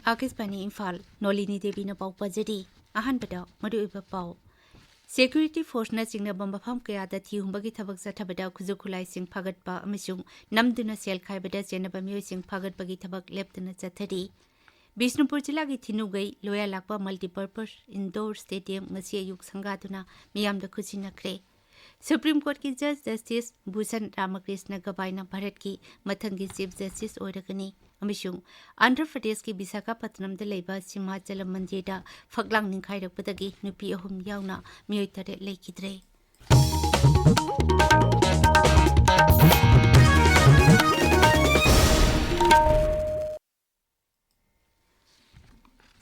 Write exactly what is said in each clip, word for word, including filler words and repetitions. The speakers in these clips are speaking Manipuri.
ꯑꯥꯀꯥꯁꯕꯥꯅꯤ ꯏꯝꯐꯥꯜ, ꯅꯣꯂꯤꯅꯤ ꯗꯦꯕꯤꯅ ꯄꯥꯎ ꯄꯥꯖꯔꯤ꯫ ꯑꯍꯥꯟꯕꯗ ꯃꯔꯨꯑꯣꯏꯕ ꯄꯥꯎ꯫ ꯁꯦꯀ꯭ꯌꯨꯔꯤꯇꯤ ꯐꯣꯔꯁꯅ ꯆꯤꯡꯅꯕ ꯃꯐꯝ ꯀꯌꯥꯗ ꯊꯤꯍꯨꯝꯕꯒꯤ ꯊꯕꯛ ꯆꯠꯊꯕꯗ ꯈꯨꯠꯁꯨ ꯈꯨꯠꯂꯥꯏꯁꯤꯡ ꯐꯥꯒꯠꯄ ꯑꯃꯁꯨꯡ ꯅꯝꯗꯨꯅ ꯁꯦꯜ ꯈꯥꯏꯕꯗ ꯆꯦꯟꯅꯕ ꯃꯤꯑꯣꯏꯁꯤꯡ ꯐꯥꯒꯠꯄꯒꯤ ꯊꯕꯛ ꯂꯦꯞꯇꯅ ꯆꯠꯊꯔꯤ꯫ ꯕꯤꯁꯅꯨꯄꯨꯔ ꯖꯤꯂꯥꯒꯤ ꯊꯤꯅꯨꯒꯩ ꯂꯣꯌꯥꯂꯥꯛꯄ ꯃꯜꯇꯤꯄꯔꯄꯁ ꯏꯟꯗꯣꯔ ꯁ꯭ꯇꯦꯗꯤꯌꯝ ꯉꯁꯤ ꯑꯌꯨꯛ ꯁꯪꯒꯥꯗꯨꯅ ꯃꯤꯌꯥꯝꯗ ꯈꯨꯠꯁꯤꯟꯅꯈ꯭ꯔꯦ꯫ ꯁꯨꯄ꯭ꯔꯤꯝ ꯀꯣꯔꯠꯀꯤ ꯖꯖ ꯖꯁꯇꯤꯁ ꯚꯨꯁꯟ ꯔꯥꯃꯀ꯭ꯔꯤꯁꯅ ꯒꯕꯥꯏꯅ ꯚꯥꯔꯠꯀꯤ ꯃꯊꯪꯒꯤ ꯆꯤꯐ ꯖꯁꯇꯤꯁ ꯑꯣꯏꯔꯒꯅꯤ ꯑꯃꯁꯨꯡ ꯑꯟꯙ꯭ꯔ ꯄ꯭ꯔꯗꯦꯁꯀꯤ ꯕꯤꯁꯥꯈꯥꯄꯠꯅꯝꯗ ꯂꯩꯕ ꯁꯤꯝꯍꯥꯆꯂꯝ ꯃꯟꯗꯤꯔꯗ ꯐꯛꯂꯥꯡ ꯅꯤꯡꯈꯥꯏꯔꯛꯄꯗꯒꯤ ꯅꯨꯄꯤ ꯑꯍꯨꯝ ꯌꯥꯎꯅ ꯃꯤꯑꯣꯏ ꯇꯔꯦꯠ ꯂꯩꯈꯤꯗ꯭ꯔꯦ꯫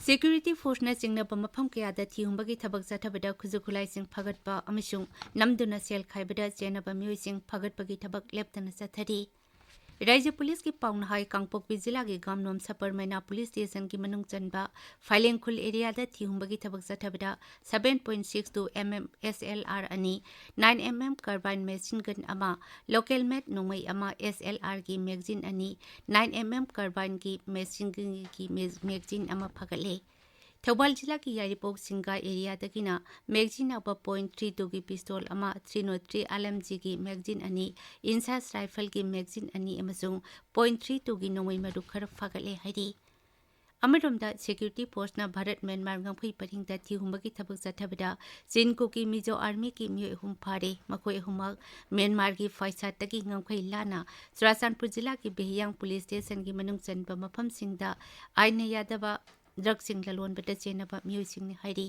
ꯁꯦꯀ꯭ꯌꯨꯔꯤꯇꯤ ꯐꯣꯔꯁꯅ ꯆꯤꯡꯅꯕ ꯃꯐꯝ ꯀꯌꯥꯗ ꯊꯤꯍꯨꯝꯕꯒꯤ ꯊꯕꯛ ꯆꯠꯊꯕꯗ ꯈꯨꯠꯁꯨ ꯈꯨꯠꯂꯥꯏꯁꯤꯡ ꯐꯒꯠꯄ ꯑꯃꯁꯨꯡ ꯅꯝꯗꯨꯅ ꯁꯦꯜ ꯈꯥꯏꯕꯗ ꯆꯦꯟꯅꯕ ꯃꯤꯑꯣꯏꯁꯤꯡ ꯐꯒꯠꯄꯒꯤ ꯊꯕꯛ ꯂꯦꯞꯇꯅ ꯆꯠꯊꯔꯤ꯫ ꯔꯥꯏꯖ꯭ꯌ ꯄꯨꯂꯤꯁꯀꯤ ꯄꯥꯎꯅ ꯍꯥꯏ, ꯀꯥꯡꯄꯣꯛꯄꯤ ꯖꯤꯂꯥꯒꯤ ꯒꯥꯝꯅꯣꯝ ꯁꯄꯔ ꯃꯩꯅꯥ ꯄꯨꯂꯤꯁ ꯁ꯭ꯇꯦꯁꯟꯒꯤ ꯃꯅꯨꯡ ꯆꯟꯕ ꯐꯥꯏꯂꯦꯡꯈꯨꯜ ꯑꯦꯔꯤꯌꯥꯗ ꯊꯤꯍꯨꯝꯕꯒꯤ ꯊꯕꯛ ꯆꯠꯊꯕꯗ seven point six two M M S L R ꯑꯅꯤ, nine M M carbine machine gun ꯑꯃ, local made ꯅꯣꯡꯃꯩ ꯑꯃ, S L Rꯒꯤ magazine ꯑꯅꯤ, nine M M carbineꯒꯤ machine gunꯒꯤ mag-, magazine ꯑꯃ ꯐꯒꯠꯂꯦ꯫ ꯊꯧꯕꯥꯜ ꯖꯤꯂꯥꯒꯤ ꯌꯥꯏꯔꯤꯄꯣꯛ ꯁꯤꯡꯒꯥ ꯑꯦꯔꯤꯌꯥꯗꯒꯤꯅ magazine ꯑꯣꯏꯕ point three twoꯒꯤ pistol ꯑꯃ, three nought three LMGꯒꯤ magazine ꯑꯅꯤ, INSAS rifleꯒꯤ magazine ꯑꯅꯤ ꯑꯃꯁꯨꯡ point three twoꯒꯤ ꯅꯣꯡꯃꯩ ꯃꯔꯨ ꯈꯔ ꯐꯥꯒꯠꯂꯦ ꯍꯥꯏꯔꯤ꯫ ꯑꯃꯔꯣꯝꯗ, ꯁꯦꯀ꯭ꯌꯨꯔꯤꯇꯤ ꯐꯣꯔꯁꯅ ꯚꯥꯔꯠ ꯃ꯭ꯌꯥꯟꯃꯥꯔ ꯉꯝꯈꯩ ꯄꯔꯤꯡꯗ ꯊꯤꯍꯨꯝꯕꯒꯤ ꯊꯕꯛ ꯆꯠꯊꯕꯗ ꯆꯤꯟ ꯀꯨꯀꯤ ꯃꯤꯖꯣ ꯑꯥꯔꯃꯤꯒꯤ ꯃꯤꯑꯣꯏ ꯑꯍꯨꯝ ꯐꯥꯔꯦ꯫ ꯃꯈꯣꯏ ꯑꯍꯨꯝꯃꯛ ꯃ꯭ꯌꯥꯟꯃꯥꯔꯒꯤ ꯐꯥꯏꯁꯥꯠꯇꯒꯤ ꯉꯝꯈꯩ ꯂꯥꯟꯅ ꯆꯨꯔꯥꯆꯥꯟꯄꯨꯔ ꯖꯤꯂꯥꯒꯤ ꯕꯦꯍꯤꯌꯥꯡ ꯄꯨꯂꯤꯁ ꯁ꯭ꯇꯦꯁꯟꯒꯤ ꯃꯅꯨꯡ ꯆꯟꯕ ꯃꯐꯝꯁꯤꯡꯗ ꯑꯥꯏꯟꯅ ꯌꯥꯗꯕ ꯗ꯭ꯔꯒꯁꯤꯡ ꯂꯂꯣꯟꯕꯗ ꯆꯦꯟꯅꯕ ꯃꯤꯑꯣꯏꯁꯤꯡꯅꯤ ꯍꯥꯏꯔꯤ꯫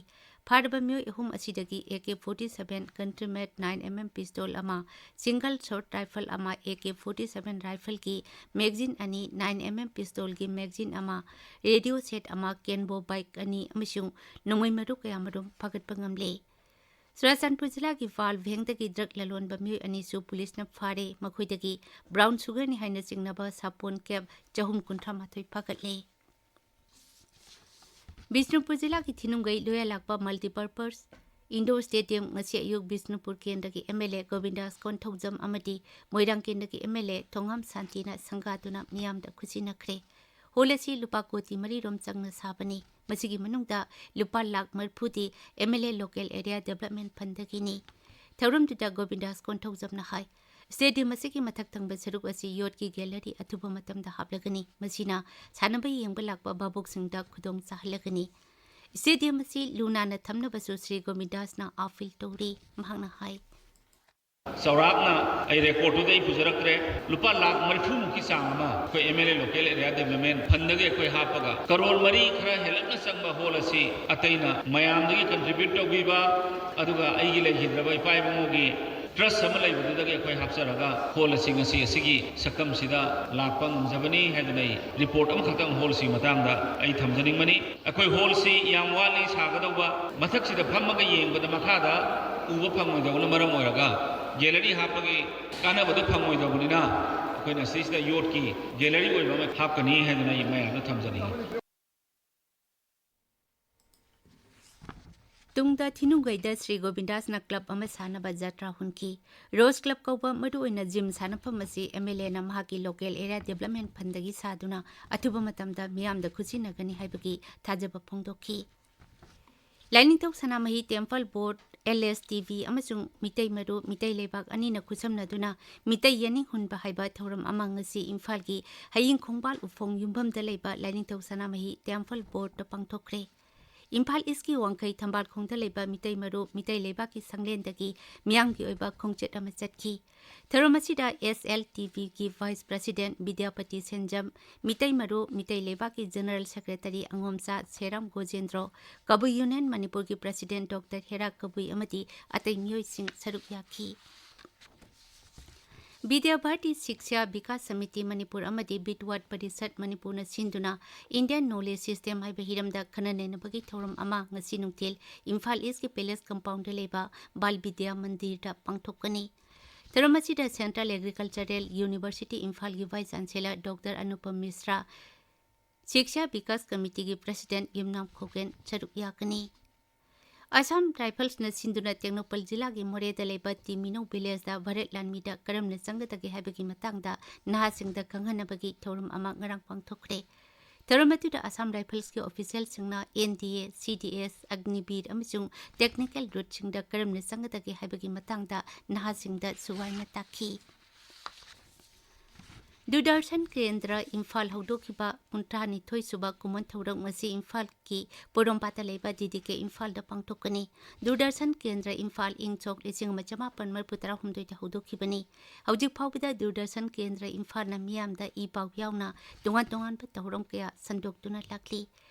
ꯐꯥꯔꯕ ꯃꯤꯑꯣꯏ ꯑꯍꯨꯝ ꯑꯁꯤꯗꯒꯤ AK forty seven country made nine MM pistol ꯑꯃ, single shot rifle ꯑꯃ, AK forty seven rifleꯒꯤ magazine ꯑꯅꯤ, nine MM pistolꯒꯤ magazine ꯑꯃ, radio set ꯑꯃ, Kenbo bike ꯑꯅꯤ ꯑꯃꯁꯨꯡ ꯅꯣꯡꯃꯩ ꯃꯔꯨ ꯀꯌꯥꯃꯔꯨꯝ ꯐꯥꯒꯠꯄ ꯉꯝꯂꯦ꯫ ꯆꯨꯔꯥꯆꯥꯟꯄꯨꯔ ꯖꯤꯂꯥꯒꯤ ꯄꯥꯜ ꯚꯦꯡꯗꯒꯤ ꯗ꯭ꯔꯒ ꯂꯂꯣꯟꯕ ꯃꯤꯑꯣꯏ ꯑꯅꯤꯁꯨ ꯄꯨꯂꯤꯁꯅ ꯐꯥꯔꯦ꯫ ꯃꯈꯣꯏꯗꯒꯤ brown sugarꯅꯤ ꯍꯥꯏꯅ ꯆꯤꯡꯅꯕ ꯁꯥꯄꯣꯟ cap ꯆꯍꯨꯝ ꯀꯨꯟꯊ꯭ꯔꯥ ꯃꯥꯊꯣꯏ ꯐꯥꯒꯠꯂꯦ꯫ ꯕꯤꯁꯅꯨꯄꯨꯔ ꯖꯤꯂꯥꯒꯤ ꯊꯤꯅꯨꯡꯒꯩ ꯂꯣꯌꯥꯂꯥꯛꯄ multipurpose indoor stadium ꯉꯁꯤ ꯑꯌꯨꯛ ꯕꯤꯁꯅꯨꯄꯨꯔ ꯀꯦꯟꯗ꯭ꯔꯒꯤ MLA ꯒꯣꯕꯤꯟꯗꯥꯁ ꯀꯣꯟꯊꯧꯖꯝ ꯑꯃꯗꯤ ꯃꯣꯏꯔꯥꯡ ꯀꯦꯟꯗ꯭ꯔꯒꯤ MLA ꯊꯣꯉꯥꯝ ꯁꯥꯟꯇꯤꯅ ꯁꯪꯒꯥꯗꯨꯅ ꯃꯤꯌꯥꯝꯗ ꯈꯨꯠꯁꯤꯟꯅꯈ꯭ꯔꯦ꯫ ꯍꯣꯜ ꯑꯁꯤ ꯂꯨꯄꯥ ꯀꯣꯇꯤ ꯃꯔꯤ ꯔꯣꯝ ꯆꯪꯅ ꯁꯥꯕꯅꯤ꯫ ꯃꯁꯤꯒꯤ ꯃꯅꯨꯡꯗ ꯂꯨꯄꯥ lakh ꯃꯔꯤꯐꯨꯗꯤ M L A Local Area Development Fundꯗꯒꯤꯅꯤ꯫ ꯊꯧꯔꯝꯗꯨꯗ ꯒꯣꯕꯤꯟꯗꯥꯁ ꯀꯣꯟꯊꯧꯖꯝꯅ ꯍꯥꯏ, ꯁ꯭ꯇꯦꯗꯤꯌꯝ ꯑꯁꯤꯒꯤ ꯃꯊꯛ ꯊꯪꯕ ꯁꯔꯨꯛ ꯑꯁꯤ ꯌꯣꯠꯀꯤ ꯒꯦꯂꯔꯤ ꯑꯊꯨꯕ ꯃꯇꯝꯗ ꯍꯥꯞꯂꯒꯅꯤ꯫ ꯃꯁꯤꯅ ꯁꯥꯟꯅꯕ ꯌꯦꯡꯕ ꯂꯥꯛꯄ ꯚꯥꯕꯣꯛꯁꯤꯡꯗ ꯈꯨꯗꯣꯡ ꯆꯥꯍꯜꯂꯒꯅꯤ꯫ ꯁ꯭ꯇꯦꯗꯤꯌꯝ ꯑꯁꯤ ꯂꯨ ꯅꯥꯟꯅ ꯊꯝꯅꯕꯁꯨ ꯁ꯭ꯔꯤ ꯒꯣꯕꯤꯟꯗꯥꯁꯅ ꯑꯥꯄꯤꯜ ꯇꯧꯔꯤ꯫ ꯃꯍꯥꯛꯅ ꯍꯥꯏ, ꯆꯥꯎꯔꯥꯛꯅ ꯑꯩ ꯔꯦꯀꯣꯔꯗꯇꯨꯗ ꯑꯩ ꯄꯨꯖꯔꯛꯇ꯭ꯔꯦ, ꯂꯨꯄꯥ ꯂꯥꯈ ꯃꯔꯤꯐꯨꯃꯨꯛꯀꯤ ꯆꯥꯡ ꯑꯃ ꯑꯩꯈꯣꯏ M L A Local Area Development Fundꯗꯒꯤ ꯑꯩꯈꯣꯏ ꯍꯥꯞꯄꯒ, ꯀꯔꯣꯔ ꯃꯔꯤ ꯈꯔ ꯍꯦꯜꯂꯞꯅ ꯆꯪꯕ ꯍꯣꯜ ꯑꯁꯤ ꯑꯇꯩꯅ ꯃꯌꯥꯝꯗꯒꯤ contribute ꯇꯧꯕꯤꯕ, ꯑꯗꯨꯒ ꯑꯩꯒꯤ ꯂꯩꯈꯤꯗ꯭ꯔꯕ ꯏꯄꯥ ꯏꯕꯨꯡꯉꯣꯒꯤ trust ꯑꯃ ꯂꯩꯕꯗꯨꯗꯒꯤ ꯑꯩꯈꯣꯏ ꯍꯥꯞꯆꯔꯒ ꯍꯣꯜ ꯑꯁꯤ ꯉꯁꯤ ꯑꯁꯤꯒꯤ ꯁꯛꯇꯝꯁꯤꯗ ꯂꯥꯛꯄ ꯉꯝꯖꯕꯅꯤ ꯍꯥꯏꯗꯨꯅ ꯑꯩ ꯔꯤꯄꯣꯔꯠ ꯑꯃꯈꯛꯇꯪ ꯍꯣꯜꯁꯤꯒꯤ ꯃꯇꯥꯡꯗ ꯑꯩ ꯊꯝꯖꯅꯤꯡꯕꯅꯤ꯫ ꯑꯩꯈꯣꯏ ꯍꯣꯜꯁꯤ ꯌꯥꯝ ꯋꯥꯠꯂꯤ ꯁꯥꯒꯗꯧꯕ, ꯃꯊꯛꯁꯤꯗ ꯐꯝꯃꯒ ꯌꯦꯡꯕꯗ ꯃꯈꯥꯗ ꯎꯕ ꯐꯪꯉꯣꯏꯗꯧꯕꯅ ꯃꯔꯝ ꯑꯣꯏꯔꯒ ꯒꯦꯂꯔꯤ ꯍꯥꯞꯄꯒꯤ ꯀꯥꯟꯅꯕꯗꯨ ꯐꯪꯉꯣꯏꯗꯧꯕꯅꯤꯅ ꯑꯩꯈꯣꯏꯅ ꯁꯤꯁꯤꯗ ꯌꯣꯠꯀꯤ ꯒꯦꯂꯔꯤ ꯑꯣꯏꯕ ꯑꯃ ꯍꯥꯞꯀꯅꯤ ꯍꯥꯏꯗꯨꯅ ꯑꯩ ꯃꯌꯥꯝꯗ ꯊꯝꯖꯅꯤꯡꯏ꯫ ꯇꯨꯡꯗ ꯊꯤꯅꯨꯡꯒꯩꯗ ꯁ꯭ꯔꯤ ꯒꯣꯕꯤꯟꯗꯥꯁꯅ ꯀ꯭ꯂꯕ ꯑꯃ ꯁꯥꯅꯕ ꯖꯇ꯭ꯔꯥ ꯍꯨꯟꯈꯤ꯫ ꯔꯣꯁ ꯀ꯭ꯂꯕ ꯀꯧꯕ ꯃꯔꯨꯑꯣꯏꯅ ꯖꯤꯝ ꯁꯥꯟꯅꯐꯝ ꯑꯁꯤ M L Aꯅ ꯃꯍꯥꯛꯀꯤ Local Area Development Fundꯗꯒꯤ ꯁꯥꯗꯨꯅ ꯑꯊꯨꯕ ꯃꯇꯝꯗ ꯃꯤꯌꯥꯝꯗ ꯈꯨꯠꯁꯤꯟꯅꯒꯅꯤ ꯍꯥꯏꯕꯒꯤ ꯊꯥꯖꯕ ꯐꯣꯡꯗꯣꯛꯈꯤ꯫ ꯂꯥꯏꯅꯤꯡꯊꯧ ꯁꯅꯥꯃꯍꯤ Temple Board, L S T V ꯑꯃꯁꯨꯡ ꯃꯤꯇꯩ ꯃꯔꯨꯞ, ꯃꯤꯇꯩ ꯂꯩꯕꯥꯛ ꯑꯅꯤꯅ ꯈꯨꯠꯁꯝꯅꯗꯨꯅ ꯃꯤꯇꯩ ꯌꯦꯅꯤꯡ ꯍꯨꯟꯕ ꯍꯥꯏꯕ ꯊꯧꯔꯝ ꯑꯃ ꯉꯁꯤ ꯏꯝꯐꯥꯜꯒꯤ ꯍꯌꯤꯡ ꯈꯣꯡꯕꯥꯜ ꯎꯐꯣꯡ ꯌꯨꯝꯐꯝꯗ ꯂꯩꯕ ꯂꯥꯏꯅꯤꯡꯊꯧ ꯁꯅꯥꯃꯍꯤ Temple Boardꯇ ꯄꯥꯡꯊꯣꯛꯈ꯭ꯔꯦ꯫ ꯏꯝꯐꯥꯜ ꯏꯁꯀꯤ ꯋꯥꯡꯈꯩ ꯊꯝꯕꯥꯜ ꯈꯣꯡꯗ ꯂꯩꯕ ꯃꯤꯇꯩ ꯃꯔꯨꯞ, ꯃꯤꯇꯩ ꯂꯩꯕꯥꯛꯀꯤ ꯁꯪꯂꯦꯟꯗꯒꯤ ꯃꯤꯌꯥꯝꯒꯤ ꯑꯣꯏꯕ ꯈꯣꯡꯆꯠ ꯑꯃ ꯆꯠꯈꯤ꯫ ꯊꯧꯔꯝ ꯑꯁꯤꯗ S L T Vꯒꯤ Vice President Bidyapati ꯁꯦꯟꯖꯝ, ꯃꯤꯇꯩ ꯃꯔꯨꯞ, ꯃꯤꯇꯩ ꯂꯩꯕꯥꯛꯀꯤ General Secretary ꯑꯉꯣꯝꯆꯥ ꯁꯦꯔꯥꯝ ꯒꯣꯖꯦꯟꯗ꯭ꯔꯣ, ꯀꯕꯨꯏ Union ꯃꯅꯤꯄꯨꯔꯒꯤ President Doctor ꯍꯦꯔꯥ ꯀꯕꯨꯏ ꯑꯃꯗꯤ ꯑꯇꯩ ꯃꯤꯑꯣꯏꯁꯤꯡ ꯁꯔꯨꯛ ꯌꯥꯈꯤ꯫ ꯕꯤꯗ꯭ꯌꯥ ꯚꯥꯔꯇꯤ ꯁꯤꯛꯁ꯭ꯌꯥ ꯕꯤꯀꯥꯁ ꯁꯃꯤꯇꯤ ꯃꯅꯤꯄꯨꯔ ꯑꯃꯗꯤ ꯕꯤꯗ꯭ꯋꯥꯠ ꯄꯔꯤꯁꯠ ꯃꯅꯤꯄꯨꯔꯅ ꯁꯤꯟꯗꯨꯅ Indian Knowledge System ꯍꯥꯏꯕ ꯍꯤꯔꯝꯗ ꯈꯟꯅ ꯅꯩꯅꯕꯒꯤ ꯊꯧꯔꯝ ꯑꯃ ꯉꯁꯤ ꯅꯨꯡꯊꯤꯜ ꯏꯝꯐꯥꯜ ꯏꯁꯀꯤ Palace Compoundꯗ ꯂꯩꯕ ꯕꯥꯜ ꯕꯤꯗ꯭ꯌꯥ ꯃꯟꯗꯤꯔꯗ ꯄꯥꯡꯊꯣꯛꯀꯅꯤ꯫ ꯊꯧꯔꯝ ꯑꯁꯤꯗ Central Agricultural University ꯏꯝꯐꯥꯜꯒꯤ Vice Chancellor Doctor Anupam ꯃꯤꯁ꯭ꯔꯥ, ꯁꯤꯛꯁ꯭ꯌꯥ Vikas ꯀꯃꯤꯇꯤꯒꯤ President ꯌꯨꯝꯅꯥꯝ ꯈꯣꯒꯦꯟ ꯁꯔꯨꯛ ꯌꯥꯒꯅꯤ꯫ ꯑꯁꯥꯝ ꯔꯥꯏꯐꯜꯁꯅ ꯁꯤꯟꯗꯨꯅ ꯇꯦꯡꯅꯧꯄꯜ ꯖꯤꯂꯥꯒꯤ ꯃꯣꯔꯦꯗ ꯂꯩꯕ ꯇꯤꯃꯤꯅꯧ ꯚꯤꯂꯦꯖꯇ ꯚꯥꯔꯠ ꯂꯥꯟꯃꯤꯗ ꯀꯔꯝꯅ ꯆꯪꯒꯗꯒꯦ ꯍꯥꯏꯕꯒꯤ ꯃꯇꯥꯡꯗ ꯅꯍꯥꯁꯤꯡꯗ ꯈꯪꯍꯟꯅꯕꯒꯤ ꯊꯧꯔꯝ ꯑꯃ ꯉꯔꯥꯡ ꯄꯥꯡꯊꯣꯛꯈ꯭ꯔꯦ꯫ ꯊꯧꯔꯝ ꯑꯗꯨꯗ ꯑꯁꯥꯝ ꯔꯥꯏꯐꯜꯁꯀꯤ ꯑꯣꯐꯤꯁꯤꯌꯦꯜꯁꯤꯡꯅ ꯑꯦꯟ ꯗꯤ ꯑꯦ, ꯁꯤ ꯗꯤ ꯑꯦꯁ, ꯑꯒꯅꯤꯕꯤꯔ ꯑꯃꯁꯨꯡ ꯇꯦꯛꯅꯤꯀꯦꯜ ꯔꯨꯠꯁꯤꯡꯗ ꯀꯔꯝꯅ ꯆꯪꯒꯗꯒꯦ ꯍꯥꯏꯕꯒꯤ ꯃꯇꯥꯡꯗ ꯅꯍꯥꯁꯤꯡꯗ ꯁꯨꯒꯥꯏꯅ ꯇꯥꯛꯈꯤ꯫ ꯗꯨꯔꯗꯔꯁꯟ ꯀꯦꯟꯗ꯭ꯔ ꯏꯝꯐꯥꯜ ꯍꯧꯗꯣꯛꯈꯤꯕ ꯀꯨꯟꯊ꯭ꯔꯥꯅꯤꯊꯣꯏ ꯁꯨꯕ ꯀꯨꯝꯑꯣꯟ ꯊꯧꯔꯝ ꯉꯁꯤ ꯏꯝꯐꯥꯜꯒꯤ ꯄꯣꯔꯣꯝꯄꯥꯠꯇ ꯂꯩꯕ ꯗꯤ ꯗꯤ ꯀꯦ ꯏꯝꯐꯥꯜꯗ ꯄꯥꯡꯊꯣꯛꯀꯅꯤ꯫ ꯗꯨꯔꯗꯔꯁꯟ ꯀꯦꯟꯗ꯭ꯔ ꯏꯝꯐꯥꯜ ꯏꯪ ꯁꯣꯛ ꯂꯤꯁꯤꯡ ꯑꯃ ꯆꯃꯥꯄꯟ ꯃꯔꯤꯐꯨ ꯇꯔꯥꯍꯨꯝꯗꯣꯏꯗ ꯍꯧꯗꯣꯛꯈꯤꯕꯅꯤ꯫ ꯍꯧꯖꯤꯛ ꯐꯥꯎꯕꯗ ꯗꯨꯔꯗꯔꯁꯟ ꯀꯦꯟꯗ꯭ꯔ ꯏꯝꯐꯥꯜꯅ ꯃꯤꯌꯥꯝꯗ ꯏ ꯄꯥꯎ ꯌꯥꯎꯅ ꯇꯣꯉꯥꯟ ꯇꯣꯉꯥꯟꯕ ꯊꯧꯔꯝ ꯀꯌꯥ ꯁꯟꯗꯣꯛꯇꯨꯅ ꯂꯥꯛꯂꯤ꯫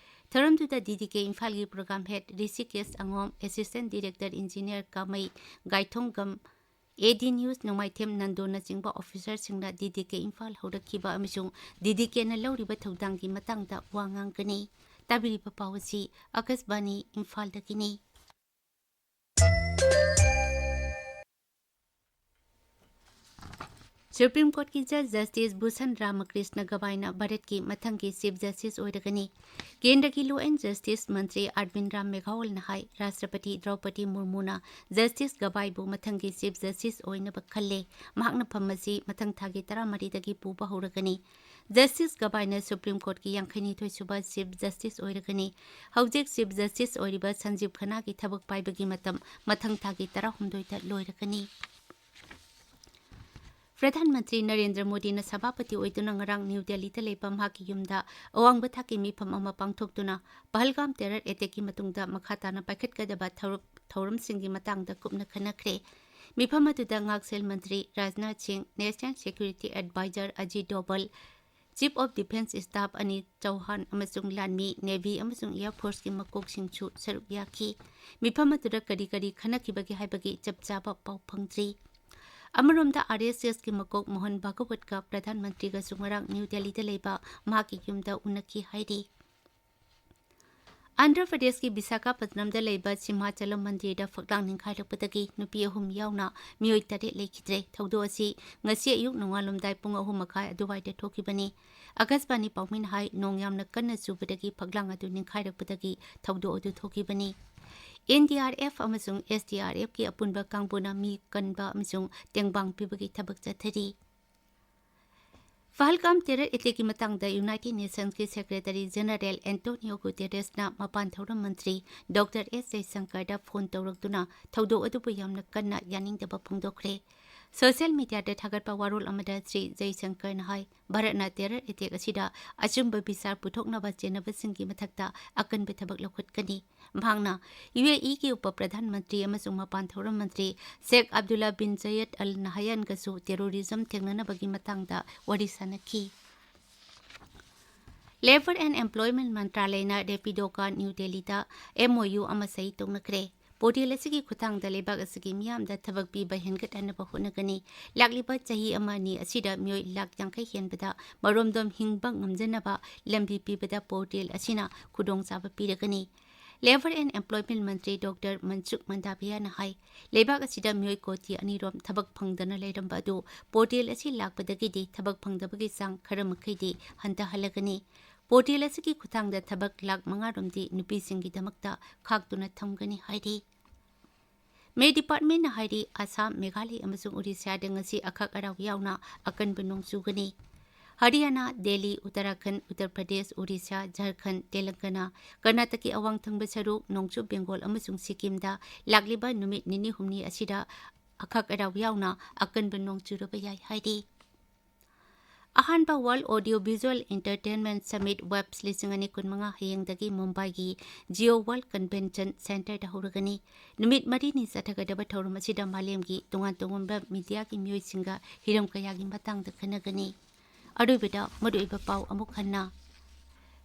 ꯊꯧꯔꯝꯗꯨꯗ ꯗꯤ ꯗꯤ ꯀꯦ ꯏꯝꯐꯥꯜꯒꯤ ꯄ꯭ꯔꯣꯒ꯭ꯔꯥꯝ ꯍꯦꯗ ꯔꯤꯁꯤꯀꯦꯁ ꯑꯉꯣꯝ, assistant director engineer Kamei Gaithonggam, A D news Nongmaithem ꯅꯟꯗꯣꯅꯆꯤꯡꯕ ꯑꯣꯐꯤꯁꯔꯁꯤꯡꯅ ꯗꯤ ꯗꯤ ꯀꯦ ꯏꯝꯐꯥꯜ ꯍꯧꯔꯛꯈꯤꯕ ꯑꯃꯁꯨꯡ ꯗꯤ ꯗꯤ ꯀꯦꯅ ꯂꯧꯔꯤꯕ ꯊꯧꯗꯥꯡꯒꯤ ꯃꯇꯥꯡꯗ ꯋꯥ ꯉꯥꯡꯒꯅꯤ꯫ ꯇꯥꯕꯤꯔꯤꯕ ꯄꯥꯎ ꯑꯁꯤ ꯑꯀꯥꯁꯕꯥꯅꯤ ꯏꯝꯐꯥꯜꯗꯒꯤꯅꯤ꯫ ꯁꯨꯄ꯭ꯔꯤꯝ ꯀꯣꯔꯠꯀꯤ ꯖꯖ ꯖꯁꯇꯤꯁ ꯚꯨꯁꯟ ꯔꯥꯃꯀ꯭ꯔꯤꯁꯅ ꯒꯕꯥꯏꯅ ꯚꯥꯔꯠꯀꯤ ꯃꯊꯪꯒꯤ ꯆꯤꯐ ꯖꯁꯇꯤꯁ ꯑꯣꯏꯔꯒꯅꯤ꯫ ꯀꯦꯟꯗ꯭ꯔꯒꯤ ꯂꯣ ꯑꯦꯟ ꯖꯁꯇꯤꯁ ꯃꯟꯇ꯭ꯔꯤ ꯑꯥꯔꯕꯤꯟ ꯔꯥꯝ ꯃꯦꯘꯋꯥꯜꯅ ꯍꯥꯏ, ꯔꯥꯁꯇ꯭ꯔꯄꯇꯤ ꯗ꯭ꯔꯧꯄꯗꯤ ꯃꯨꯔꯃꯨꯅ ꯖꯁꯇꯤꯁ ꯒꯕꯥꯏꯕꯨ ꯃꯊꯪꯒꯤ ꯆꯤꯐ ꯖꯁꯇꯤꯁ ꯑꯣꯏꯅꯕ ꯈꯜꯂꯦ꯫ ꯃꯍꯥꯛꯅ ꯐꯝ ꯑꯁꯤ ꯃꯊꯪ ꯊꯥꯒꯤ ꯇꯔꯥꯃꯔꯤꯗꯒꯤ ꯄꯨꯕ ꯍꯧꯔꯒꯅꯤ꯫ ꯖꯁꯇꯤꯁ ꯒꯕꯥꯏꯅ ꯁꯨꯄ꯭ꯔꯤꯝ ꯀꯣꯔꯠꯀꯤ ꯌꯥꯡꯈꯩꯅꯤꯊꯣꯏ ꯁꯨꯕ ꯆꯤꯐ ꯖꯁꯇꯤꯁ ꯑꯣꯏꯔꯒꯅꯤ꯫ ꯍꯧꯖꯤꯛ ꯆꯤꯐ ꯖꯁꯇꯤꯁ ꯑꯣꯏꯔꯤꯕ ꯁꯟꯖꯤꯕ ꯈꯟꯅꯥꯒꯤ ꯊꯕꯛ ꯄꯥꯏꯕꯒꯤ ꯃꯇꯝ ꯃꯊꯪ ꯊꯥꯒꯤ ꯇꯔꯥꯍꯨꯝꯗꯣꯏꯗ ꯂꯣꯏꯔꯒꯅꯤ꯫ ꯄ꯭ꯔꯙꯥꯟ ꯃꯟꯇ꯭ꯔꯤ ꯅꯔꯦꯟꯗ꯭ꯔ ꯃꯣꯗꯤꯅ ꯁꯚꯥꯄꯇꯤ ꯑꯣꯏꯗꯨꯅ ꯉꯔꯥꯡ ꯅ꯭ꯌꯨ ꯗꯦꯜꯂꯤꯗ ꯂꯩꯕ ꯃꯍꯥꯛꯀꯤ ꯌꯨꯝꯗ ꯑꯋꯥꯡꯕ ꯊꯥꯛꯀꯤ ꯃꯤꯐꯝ ꯑꯃ ꯄꯥꯡꯊꯣꯛꯇꯨꯅ ꯄꯍꯜꯒꯥꯝ ꯇꯦꯔꯔ ꯑꯦꯇꯦꯛꯀꯤ ꯃꯇꯨꯡꯗ ꯃꯈꯥ ꯇꯥꯅ ꯄꯥꯏꯈꯠꯀꯗꯕ ꯊꯧꯔ-, ꯊꯧꯔꯝꯁꯤꯡꯒꯤ ꯃꯇꯥꯡꯗ ꯀꯨꯞꯅ ꯈꯟꯅꯈ꯭ꯔꯦ꯫ ꯃꯤꯐꯝ ꯑꯗꯨꯗ ꯉꯥꯛꯁꯦꯜ ꯃꯟꯇ꯭ꯔꯤ Rajnath Singh, national security adviser Ajit Doval, chief of defence staff Anil Chauhan ꯑꯃꯁꯨꯡ ꯂꯥꯟꯃꯤ, ꯅꯦꯚꯤ ꯑꯃꯁꯨꯡ ꯑꯦꯌꯔ ꯐꯣꯔꯁꯀꯤ ꯃꯀꯣꯛꯁꯤꯡꯁꯨ ꯁꯔꯨꯛ ꯌꯥꯈꯤ꯫ ꯃꯤꯐꯝ ꯑꯗꯨꯗ ꯀꯔꯤ ꯀꯔꯤ ꯈꯟꯅꯈꯤꯕꯒꯦ ꯍꯥꯏꯕꯒꯤ ꯆꯞ ꯆꯥꯕ ꯄꯥꯎ ꯐꯪꯗ꯭ꯔꯤ꯫ ꯑꯃꯔꯣꯝꯗ, ꯑꯥꯔ ꯑꯦꯁ ꯑꯦꯁꯀꯤ ꯃꯀꯣꯛ ꯃꯣꯍꯟ ꯚꯥꯒꯋꯠꯀ ꯄ꯭ꯔꯙꯥꯟ ꯃꯟꯇ꯭ꯔꯤꯒꯁꯨ ꯉꯔꯥꯡ ꯅ꯭ꯌꯨ ꯗꯦꯜꯂꯤꯗ ꯂꯩꯕ ꯃꯍꯥꯛꯀꯤ ꯌꯨꯝꯗ ꯎꯅꯈꯤ ꯍꯥꯏꯔꯤ꯫ ꯑꯟꯙ꯭ꯔ ꯄ꯭ꯔꯗꯦꯁꯀꯤ ꯕꯤꯁꯥꯈꯥꯄꯠꯅꯝꯗ ꯂꯩꯕ ꯁꯤꯝꯍꯥꯆꯂꯝ ꯃꯟꯗꯤꯔꯗ ꯐꯛꯂꯥꯡ ꯅꯤꯡꯈꯥꯏꯔꯛꯄꯗꯒꯤ ꯅꯨꯄꯤ ꯑꯍꯨꯝ ꯌꯥꯎꯅ ꯃꯤꯑꯣꯏ ꯇꯔꯦꯠ ꯂꯩꯈꯤꯗ꯭ꯔꯦ꯫ ꯊꯧꯗꯣꯛ ꯑꯁꯤ ꯉꯁꯤ ꯑꯌꯨꯛ ꯅꯣꯡꯉꯥꯜꯂꯝꯗꯥꯏ ꯄꯨꯡ ꯑꯍꯨꯝ ꯃꯈꯥꯏ ꯑꯗꯨꯋꯥꯏꯗ ꯊꯣꯛꯈꯤꯕꯅꯤ꯫ ꯑꯀꯥꯁꯕꯥꯅꯤ ꯄꯥꯎꯃꯤꯅ ꯍꯥꯏ, ꯅꯣꯡ ꯌꯥꯝꯅ ꯀꯟꯅ ꯆꯨꯕꯗꯒꯤ ꯐꯛꯂꯥꯡ ꯑꯗꯨ ꯅꯤꯡꯈꯥꯏꯔꯛꯄꯗꯒꯤ ꯊꯧꯗꯣꯛ ꯑꯗꯨ ꯊꯣꯛꯈꯤꯕꯅꯤ꯫ ꯑꯦꯟ ꯗꯤ ꯑꯥꯔ ꯑꯦꯐ ꯑꯃꯁꯨꯡ ꯑꯦꯁ ꯗꯤ ꯑꯥꯔ ꯑꯦꯐꯀꯤ ꯑꯄꯨꯟꯕ ꯀꯥꯡꯕꯨꯅ ꯃꯤ ꯀꯟꯕ ꯑꯃꯁꯨꯡ ꯇꯦꯡꯕꯥꯡ ꯄꯤꯕꯒꯤ ꯊꯕꯛ ꯆꯠꯊꯔꯤ꯫ ꯄꯍꯜꯒꯥꯝ ꯇꯦꯔꯔ ꯑꯦꯇꯦꯛꯀꯤ ꯃꯇꯥꯡꯗ ꯌꯨꯅꯥꯏꯇꯦꯗ ꯅꯦꯁꯟꯁꯀꯤ ꯁꯦꯀ꯭ꯔꯦꯇꯔꯤ ꯖꯦꯅꯔꯦꯜ ꯑꯦꯟꯇꯣꯅꯤꯌꯣ ꯒꯨꯇꯦꯔꯦꯁꯅ ꯃꯄꯥꯟ ꯊꯧꯔꯝ ꯃꯟꯇ꯭ꯔꯤ ꯗꯣꯛꯇꯔ ꯑꯦꯁ ꯖꯌꯁꯪꯀꯔꯗ ꯐꯣꯟ ꯇꯧꯔꯛꯇꯨꯅ ꯊꯧꯗꯣꯛ ꯑꯗꯨꯕꯨ ꯌꯥꯝꯅ ꯀꯟꯅ ꯌꯥꯅꯤꯡꯗꯕ ꯐꯣꯡꯗꯣꯛꯈ꯭ꯔꯦ꯫ ꯁꯣꯁꯤꯌꯦꯜ ꯃꯤꯗꯤꯌꯥꯗ ꯊꯥꯒꯠꯄ ꯋꯥꯔꯣꯜ ꯑꯃꯗ ꯁ꯭ꯔꯤ ꯖꯌꯁꯪꯀꯔꯅ ꯍꯥꯏ, ꯚꯥꯔꯠꯅ ꯇꯦꯔꯔ ꯑꯦꯇꯦꯛ ꯑꯁꯤꯗ ꯑꯆꯨꯝꯕ ꯕꯤꯆꯥꯔ ꯄꯨꯊꯣꯛꯅꯕ ꯆꯦꯟꯅꯕꯁꯤꯡꯒꯤ ꯃꯊꯛꯇ ꯑꯀꯟꯕ ꯊꯕꯛ ꯂꯧꯈꯠꯀꯅꯤ꯫ ꯃꯍꯥꯛꯅ ꯌꯨ ꯑꯦ ꯏꯒꯤ ꯎꯄ ꯄ꯭ꯔꯙꯥꯟ ꯃꯟꯇ꯭ꯔꯤ ꯑꯃꯁꯨꯡ ꯃꯄꯥꯟ ꯊꯧꯔꯝ ꯃꯟꯇ꯭ꯔꯤ ꯁꯦꯈ ꯑꯕꯗꯨꯜꯂꯥ ꯕꯤꯟ ꯖꯌꯦꯗ ꯑꯜ ꯅꯍꯌꯥꯟꯒꯁꯨ ꯇꯦꯔꯣꯔꯤꯖꯝ ꯊꯦꯡꯅꯅꯕꯒꯤ ꯃꯇꯥꯡꯗ ꯋꯥꯔꯤ ꯁꯥꯅꯈꯤ꯫ Labour and Employment ꯃꯟꯇ꯭ꯔꯥꯂꯌꯅ ꯔꯦꯄꯤꯗꯣꯒ ꯅ꯭ꯌꯨ ꯗꯦꯜꯂꯤꯗ ꯑꯦꯝ ꯑꯣ ꯌꯨ ꯑꯃ ꯁꯍꯤ ꯇꯧꯅꯈ꯭ꯔꯦ꯫ ꯄꯣꯔꯇꯦꯜ ꯑꯁꯤꯒꯤ ꯈꯨꯠꯊꯥꯡꯗ ꯂꯩꯕꯥꯛ ꯑꯁꯤꯒꯤ ꯃꯤꯌꯥꯝꯗ ꯊꯕꯛ ꯄꯤꯕ ꯍꯦꯟꯒꯠꯍꯟꯅꯕ ꯍꯣꯠꯅꯒꯅꯤ꯫ ꯂꯥꯛꯂꯤꯕ ꯆꯍꯤ ꯑꯃ ꯑꯅꯤ ꯑꯁꯤꯗ ꯃꯤꯑꯣꯏ ꯂꯥꯈ ꯌꯥꯡꯈꯩ ꯍꯦꯟꯕꯗ ꯃꯔꯣꯝꯗꯣꯝ ꯍꯤꯡꯕ ꯉꯝꯖꯅꯕ ꯂꯝꯕꯤ ꯄꯤꯕꯗ ꯄꯣꯔꯇꯦꯜ ꯑꯁꯤꯅ ꯈꯨꯗꯣꯡꯆꯥꯕ ꯄꯤꯔꯒꯅꯤ꯫ Labour and Employment Mantri doctor ꯃꯟꯁꯨꯈ ꯃꯟꯗꯥꯚꯤꯌꯥꯅ ꯍꯥꯏ, ꯂꯩꯕꯥꯛ ꯑꯁꯤꯗ ꯃꯤꯑꯣꯏ ꯀꯣꯇꯤ ꯑꯅꯤꯔꯣꯝ ꯊꯕꯛ ꯐꯪꯗꯅ ꯂꯩꯔꯝꯕ ꯑꯗꯨ ꯄꯣꯔꯇꯦꯜ ꯑꯁꯤ ꯂꯥꯛꯄꯗꯒꯤꯗꯤ ꯊꯕꯛ ꯐꯪꯗꯕꯒꯤ ꯆꯥꯡ ꯈꯔ ꯃꯈꯩꯗꯤ ꯍꯟꯊꯍꯜꯂꯒꯅꯤ꯫ ꯄꯣꯔꯇꯦꯜ ꯑꯁꯤꯒꯤ ꯈꯨꯠꯊꯥꯡꯗ ꯊꯕꯛ ꯂꯥꯈ ꯃꯉꯥꯔꯣꯝꯗꯤ ꯅꯨꯄꯤꯁꯤꯡꯒꯤꯗꯃꯛꯇ ꯈꯥꯛꯇꯨꯅ ꯊꯝꯒꯅꯤ ꯍꯥꯏꯔꯤ꯫ ꯃꯦ ꯗꯤꯄꯥꯔꯠꯃꯦꯟꯅ ꯍꯥꯏꯔꯤ, ꯑꯁꯥꯝ, ꯃꯦꯘꯥꯂꯌ ꯑꯃꯁꯨꯡ ꯑꯣꯔꯤꯁꯥꯗ ꯉꯁꯤ ꯑꯈꯥꯛ ꯑꯔꯥꯎ ꯌꯥꯎꯅ ꯑꯀꯟꯕ ꯅꯣꯡ ꯆꯨꯒꯅꯤ꯫ ꯍꯔꯤꯌꯥꯅꯥ, ꯗꯦꯜꯂꯤ, ꯎꯠꯇꯔꯥꯈꯟꯗ, ꯎꯠꯇꯔ ꯄ꯭ꯔꯗꯦꯁ, ꯑꯣꯔꯤꯁꯥ, ꯖꯔꯈꯟꯗ, ꯇꯦꯂꯪꯒꯅꯥ, ꯀꯔꯅꯥꯇꯀꯒꯤ ꯑꯋꯥꯡ ꯊꯪꯕ ꯁꯔꯨꯛ, ꯅꯣꯡꯆꯨꯞ ꯕꯦꯡꯒꯣꯜ ꯑꯃꯁꯨꯡ ꯁꯤꯛꯀꯤꯝꯗ ꯂꯥꯛꯂꯤꯕ ꯅꯨꯃꯤꯠ ꯅꯤꯅꯤ ꯍꯨꯝꯅꯤ ꯑꯁꯤꯗ ꯑꯈꯥꯛ ꯑꯔꯥꯎ ꯌꯥꯎꯅ ꯑꯀꯟꯕ ꯅꯣꯡ ꯆꯨꯔꯕ ꯌꯥꯏ ꯍꯥꯏꯔꯤ꯫ ꯑꯍꯥꯟꯕ World Audio Visual Entertainment Summit Webs ꯂꯤꯁꯤꯡ ꯑꯅꯤ ꯀꯨꯟꯃꯉꯥ ꯍꯌꯦꯡꯗꯒꯤ ꯃꯨꯝꯕꯥꯏꯒꯤ ꯖꯤꯑꯣ ꯋꯥꯔꯜꯗ ꯀꯟꯚꯦꯟꯁꯟ ꯁꯦꯟꯇꯔꯗ ꯍꯧꯔꯒꯅꯤ꯫ ꯅꯨꯃꯤꯠ ꯃꯔꯤꯅꯤ ꯆꯠꯊꯒꯗꯕ ꯊꯧꯔꯝ ꯑꯁꯤꯗ ꯃꯥꯂꯦꯝꯒꯤ ꯇꯣꯉꯥꯟ ꯇꯣꯉꯥꯟꯕ ꯃꯤꯗꯤꯌꯥꯒꯤ ꯃꯤꯑꯣꯏꯁꯤꯡꯒ ꯍꯤꯔꯝ ꯀꯌꯥꯒꯤ ꯃꯇꯥꯡꯗ ꯈꯟꯅꯒꯅꯤ꯫ ꯑꯔꯣꯏꯕꯗ ꯃꯔꯨꯑꯣꯏꯕ ꯄꯥꯎ ꯑꯃꯨꯛ ꯍꯟꯅ꯫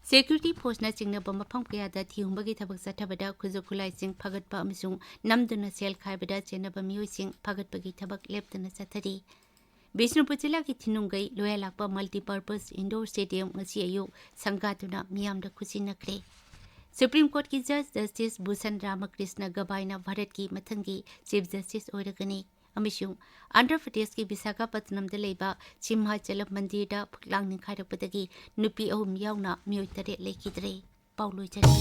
ꯁꯦꯀ꯭ꯌꯨꯔꯤꯇꯤ ꯐꯣꯔꯁꯅ ꯆꯤꯡꯅꯕ ꯃꯐꯝ ꯀꯌꯥꯗ ꯊꯤꯍꯨꯝꯕꯒꯤ ꯊꯕꯛ ꯆꯠꯊꯕꯗ ꯈꯨꯠꯁꯨ ꯈꯨꯠꯂꯥꯏꯁꯤꯡ ꯐꯥꯒꯠꯄ ꯑꯃꯁꯨꯡ ꯅꯝꯗꯨꯅ ꯁꯦꯜ ꯈꯥꯏꯕꯗ ꯆꯦꯟꯅꯕ ꯃꯤꯑꯣꯏꯁꯤꯡ ꯐꯥꯒꯠꯄꯒꯤ ꯊꯕꯛ ꯂꯦꯞꯇꯅ ꯆꯠꯊꯔꯤ꯫ ꯕꯤꯁꯅꯨꯄꯨꯔ ꯖꯤꯂꯥꯒꯤ ꯊꯤꯅꯨꯡꯒꯩ ꯂꯣꯌꯥꯂꯥꯛꯄ Multipurpose Indoor Stadium ꯉꯁꯤ ꯑꯌꯨꯛ ꯁꯪꯒꯥꯗꯨꯅ ꯃꯤꯌꯥꯝꯗ ꯈꯨꯠꯁꯤꯟꯅꯈ꯭ꯔꯦ꯫ ꯁꯨꯄ꯭ꯔꯤꯝ ꯀꯣꯔꯠꯀꯤ ꯖꯖ ꯖꯁꯇꯤꯁ ꯚꯨꯁꯟ ꯔꯥꯃꯀ꯭ꯔꯤꯁꯅ ꯒꯕꯥꯏꯅ ꯚꯥꯔꯠꯀꯤ ꯃꯊꯪꯒꯤ ꯆꯤꯐ ꯖꯁꯇꯤꯁ ꯑꯣꯏꯔꯒꯅꯤ꯫ ꯑꯃꯁꯨꯡ ꯑꯟꯙ꯭ꯔ ꯄ꯭ꯔꯗꯦꯁꯀꯤ ꯕꯤꯁꯥꯈꯥꯄꯠꯅꯝꯗ ꯂꯩꯕ ꯁꯤꯝꯍꯥꯆꯂꯝ ꯃꯟꯗꯤꯔꯗ ꯐꯛꯂꯥꯡ ꯅꯤꯡꯈꯥꯏꯔꯛꯄꯗꯒꯤ ꯅꯨꯄꯤ ꯑꯍꯨꯝ ꯌꯥꯎꯅ ꯃꯤꯑꯣꯏ ꯇꯔꯦꯠ ꯂꯩꯈꯤꯗ꯭ꯔꯦ꯫ ꯄꯥꯎ ꯂꯣꯏꯖꯔꯦ꯫